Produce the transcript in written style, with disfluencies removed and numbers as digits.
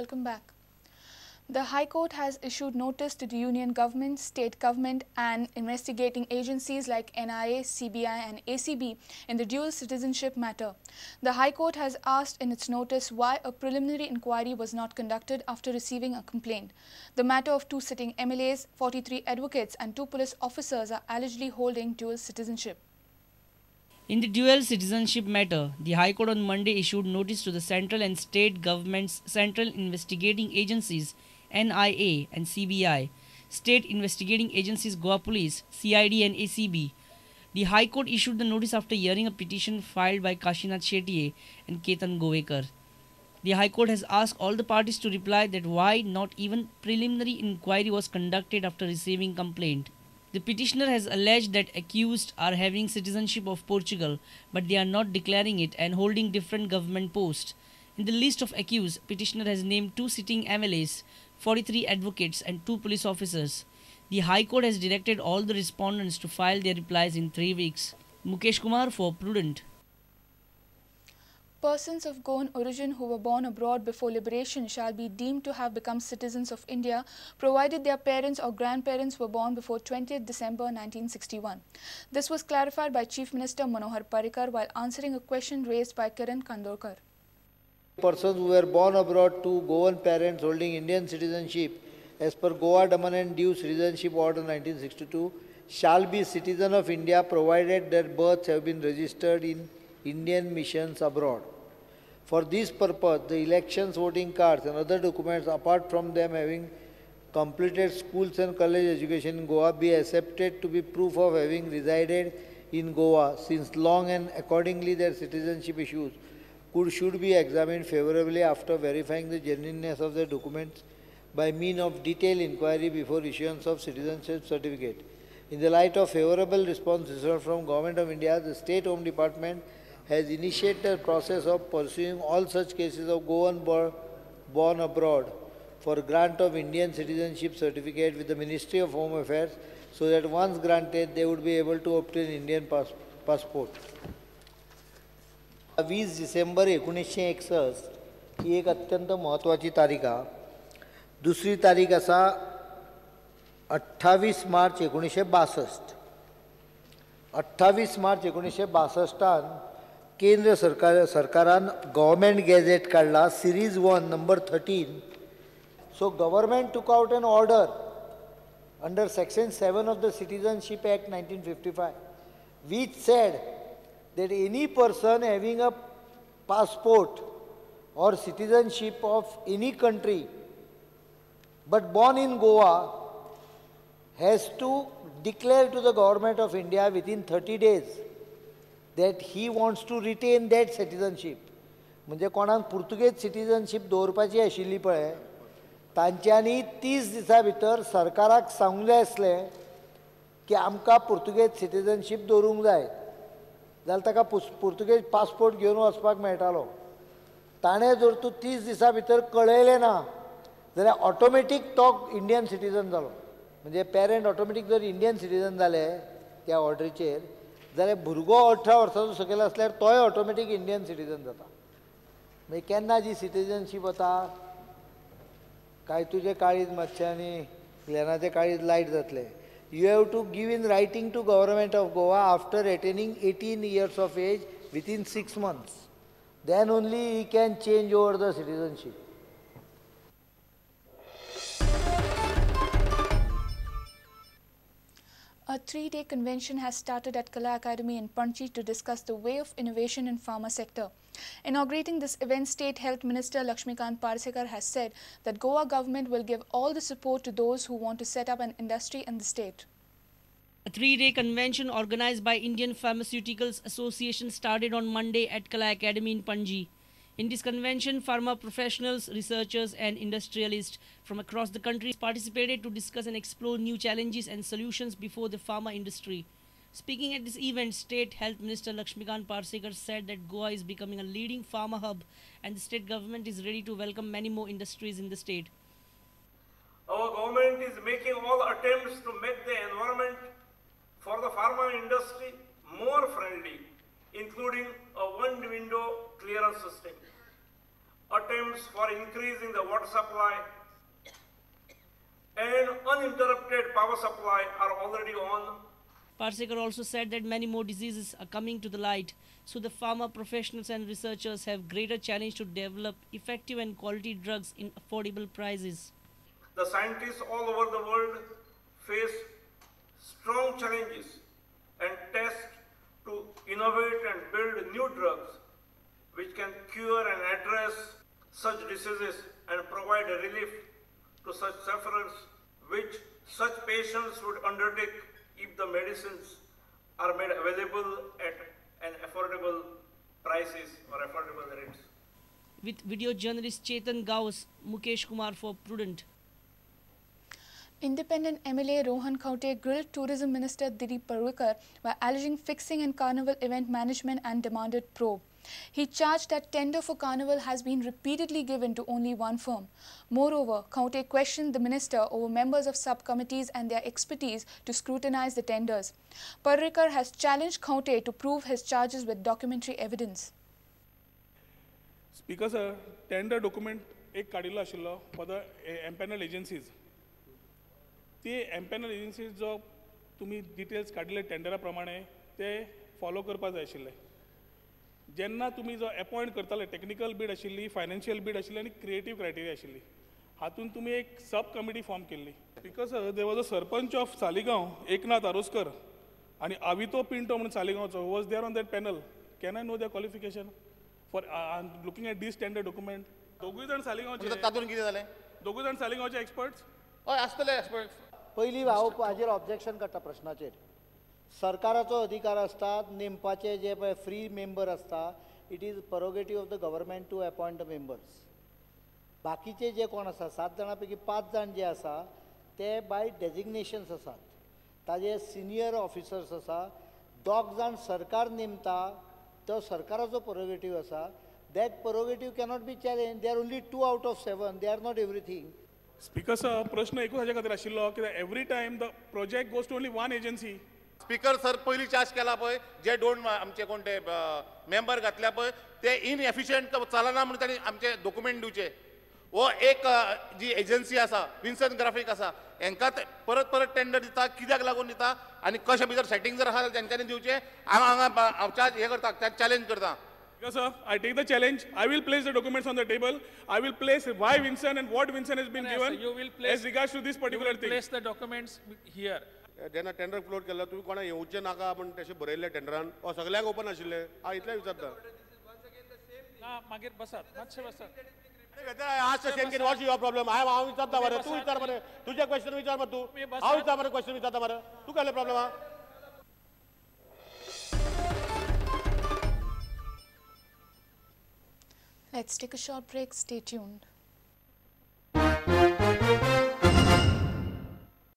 Welcome back. The High Court has issued notice to the Union Government, State Government and investigating agencies like NIA, CBI and ACB in the dual citizenship matter. The High Court has asked in its notice why a preliminary inquiry was not conducted after receiving a complaint. The matter of 2 sitting MLAs, 43 advocates and 2 police officers are allegedly holding dual citizenship. In the dual citizenship matter, the High Court on Monday issued notice to the central and state governments' central investigating agencies NIA and CBI, state investigating agencies Goa Police, CID and ACB. The High Court issued the notice after hearing a petition filed by Kashinath Shetye and Ketan Govekar. The High Court has asked all the parties to reply that why not even preliminary inquiry was conducted after receiving complaint. The petitioner has alleged that accused are having citizenship of Portugal, but they are not declaring it and holding different government posts. In the list of accused, petitioner has named 2 sitting MLAs, 43 advocates and 2 police officers. The High Court has directed all the respondents to file their replies in 3 weeks. Mukesh Kumar for Prudent. Persons of Goan origin who were born abroad before liberation shall be deemed to have become citizens of India, provided their parents or grandparents were born before 20th December 1961. This was clarified by Chief Minister Manohar Parrikar while answering a question raised by Kiran Kandorkar. Persons who were born abroad to Goan parents holding Indian citizenship as per Goa Daman and Diu Citizenship Order 1962 shall be citizen of India provided their births have been registered in Indian missions abroad. For this purpose, the elections, voting cards and other documents apart from them having completed schools and college education in Goa be accepted to be proof of having resided in Goa since long, and accordingly their citizenship issues should be examined favorably after verifying the genuineness of their documents by means of detailed inquiry before issuance of citizenship certificate. In the light of favorable response from Government of India, the State Home Department has initiated the process of pursuing all such cases of Goan born abroad for grant of Indian citizenship certificate with the Ministry of Home Affairs, so that once granted they would be able to obtain Indian passport. 20 December 1961 ही एक अत्यंत महत्वाची तारीख आसा. दुसरी तारीख आसा 28 मार्च 1962. 28 मार्च 1962 केंद्र सरकारान गव्हर्मेंट गॅझेट काडला, series 1 number 13. So government took out an order under section 7 of the Citizenship Act 1955 which said that any person having a passport or citizenship of any country but born in Goa has to declare to the Government of India within 30 days that he wants to retain that citizenship. म्हणजे कोणाक पुर्तुगेज citizenship दवरपाची आशिल्ली पळय, तांच्यांनी 30 दिसां भितर सरकाराक सांगूंक जाय आसलें की आमकां पुर्तुगेज सिटीजनशीप दवरूंक जाय, जाल्यार ताका पुर्तुगेज पासपोर्ट घेवन वचपाक मेळटालो. ताणें जर तूं 30 दिसां भितर कळयलें ना जाल्यार ऑटोमॅटीक तो इंडियन सिटीजन जालो. म्हणजे पेरंट ऑटोमॅटीक जर इंडियन सिटीजन जाले त्या ऑर्डरीचेर जाल्यार भुरगो 18 वर्सांचो सकयल आसल्यार तोय ऑटोमॅटीक इंडियन सिटीजन जाता. मागीर केन्ना जी सिटीजनशीप वता काय तुजें काळीज मातशें आनी ग्लॅनाचें काळीज लायट जातलें. You have to give in writing to Government of Goa after attaining 18 years of age within 6 months. Then only he can change over the citizenship. A 3-day convention has started at Kala Academy in Panaji to discuss the way of innovation in pharma sector. Inaugurating this event, State Health Minister Lakshmikant Parsekar has said that Goa government will give all the support to those who want to set up an industry in the state. A 3-day convention organized by Indian Pharmaceuticals Association started on Monday at Kala Academy in Panaji. In this convention, pharma professionals, researchers and industrialists from across the country participated to discuss and explore new challenges and solutions before the pharma industry. Speaking at this event, State Health Minister Lakshmikant Parsekar said that Goa is becoming a leading pharma hub and the state government is ready to welcome many more industries in the state. Our government is making all attempts to make the environment for the pharma industry more friendly, including a one-window clearance system. Attempts attempts for increasing the water supply and uninterrupted power supply are already on. Parsekar also said that many more diseases are coming to the light, so the pharma professionals and researchers have greater challenge to develop effective and quality drugs in affordable prices. The scientists all over the world face strong challenges and tests to innovate and build new drugs which can cure and address such diseases and provide relief to such sufferers, which such patients would undertake if the medicines are made available at an affordable prices or affordable rates. With video journalist Chetan Gaus, Mukesh Kumar for Prudent. Independent MLA Rohan Khaunte grilled Tourism Minister Dilip Parrikar by alleging fixing in Carnival event management and demanded probe. He charged that tender for Carnival has been repeatedly given to only one firm. Moreover, Khaunte questioned the minister over members of subcommittees and their expertise to scrutinize the tenders. Parrikar has challenged Khaunte to prove his charges with documentary evidence. Speaker sir, tender document एक काडिल्लो आशिल्लो for the empanel agencies. ती empanel agencies जो तुमी details काडिल्ले टेंडरा प्रमाणे ते follow करपाक जाय आशिल्ले. जेन्ना तुमी जो एपॉयंट करताले टेक्निकल बीड आशिल्ली, फायनान्शियल बीड आशिल्ली आनी क्रिएटीव क्रायटेरिया आशिल्ली, हातूंत तुमी एक सब कमिटी फॉर्म केल्ली. Because there was a sarpanch of Saligao Eknath Aroskar आनी आवितो पिंटो म्हणून सालिगांवचो was there on that panel. Can I know their qualification for looking at this tender document? दोगूय जाण सालिगांवचे. तातूंत कितें जालें? दोगूय जाण सालिगांवचे एक्सपर्ट्स. हय आसतले एक्सपर्ट्स. पयलीं हांव हाजेर ऑब्जेक्शन काडटा प्रश्नाचेर. सरकाराचो अधिकार आसता नेमपाचे जे पळय फ्री मेंबर आसता, it is prerogative of the government to appoint the members. बाकीचे जे कोण आसा 7 जाणां पैकी 5 जाण जे आसा ते बाय डेजिग्नेशन्स आसात, ताजे सिनियर ऑफिसर्स आसा. 2 जाण सरकार नेमता, तो सरकाराचो परोगेटीव आसा. That prerogative cannot be challenge. They are only 2 out of 7, they are not everything. Speaker sir, प्रश्न एकूच हाजे खातीर आशिल्लो कित्याक every time the project goes to only one agency. Speaker sir, पयलीं चार्ज केला पळय जे दोन आमचे कोण ते मेंबर घातल्या पळय ते इनएफिशियंट चलना म्हणून तांणी आमचे डॉक्युमेंट दिवचे. वो एक जी एजन्सी आसा विन्सन ग्राफीक आसा, हेंकां परत परत टेंडर दिता, कित्याक लागून दिता आनी कशें भितर सेटींग जर आसा जाल्यार तेंच्यांनी दिवचें. हांव हांगा हांव चार्ज हें करता, चॅलेंज करता. Sir, I take the challenge. I will place the documents on the table. I will place why Vinson and what Vinson has been given you will place, as regards to this particular thing. You will place the documents here. जेन्ना tender float केल्लो तुमी कोणा येवचें नाका म्हण तशें बरयल्लें टेंडरान, वा सगळ्यांक ओपन आशिल्लें? हांव इतलें विचारता. ना मागीर बसात, मातशें बसात. Ask the same thing, what's your problem? हांव विचारता मरे, तूं विचार मरे, तुजें क्वेश्चन विचार मरे तूं. हांव विचार मरे, क्वेश्चन विचारता मरे, तूं कसलें प्रॉब्लम आहा? Let's take a short break. Stay tuned.